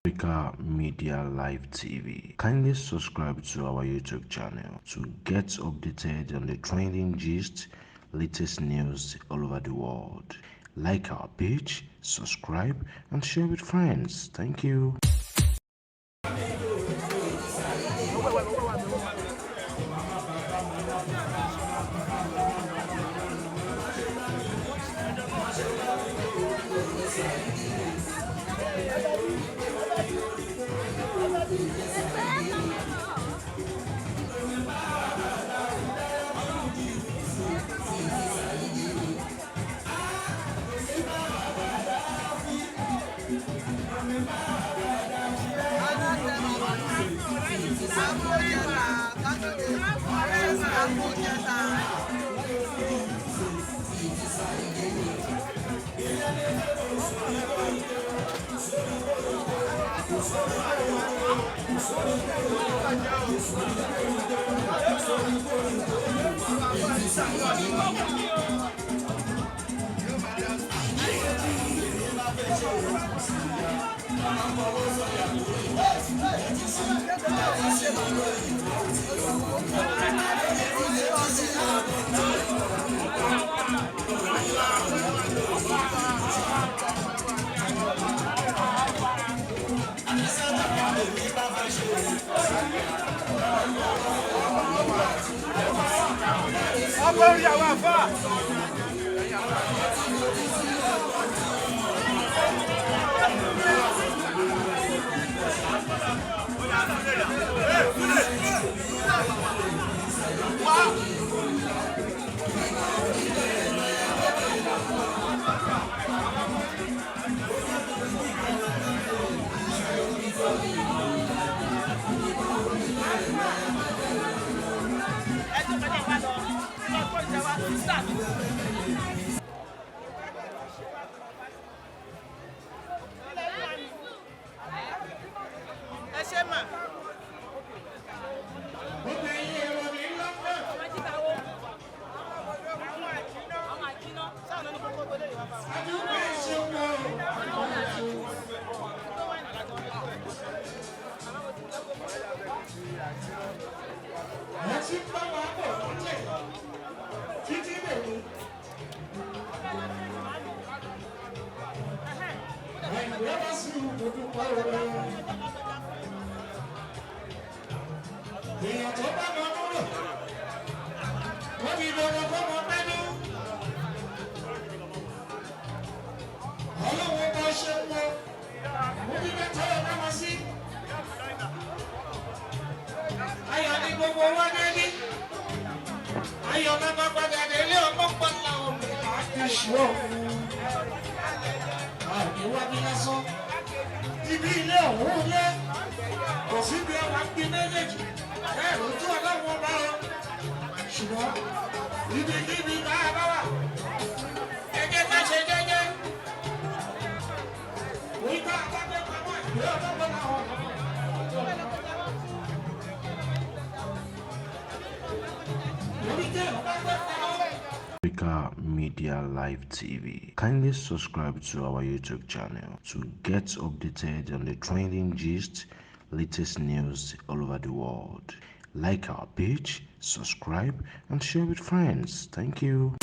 Africa Media Live TV. Kindly subscribe to our YouTube channel to get updated on the trending gist, latest news all over the world. Like our page, subscribe, and share with friends. Thank you. Africa Media Live TV. Kindly subscribe to our YouTube channel to get updated on the trending gist, latest news all over the world. Like our page, subscribe, and share with friends. Thank you.